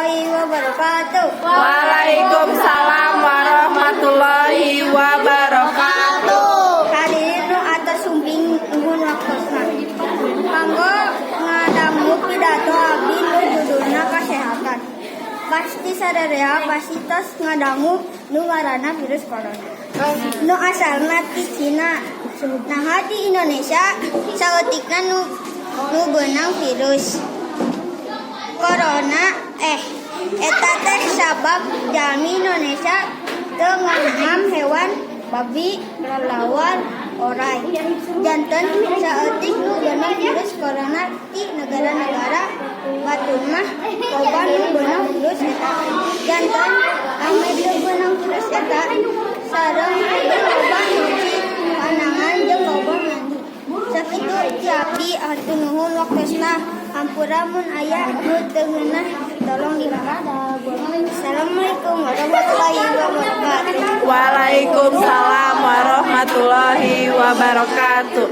Warahmatullahi wabarakatuh. Waalaikumsalam warahmatullahi wabarakatuh. Hadirin nu atos sumping, nuhun waktosna. Kanggo ngadangu pidato abdi nu judulna kasehatan. Pasti sadaya pasti tos ngadangu nu ngaranna virus corona. Nu asalna ti Cina. Nah, di Indonesia saeutikna nu beunang virus corona, eta teh sabab jalmi Indonesia teu ngamam hewan babi, kelelawar, oray. Janten saeutik nu beunang virus corona. Di negara-negara batur mah loba nu beunang virus eta. Janten ameh teu beunang virus eta sareng kudu loba nyuci panangan jeung loba mandi. Sakitu ti abdi, hatur nuhun waktosna. Hampura mun aya nu teu ngeunah, tolong dimaaf. Assalamualaikum warahmatullahi wabarakatuh. Waalaikumsalam warahmatullahi wabarakatuh.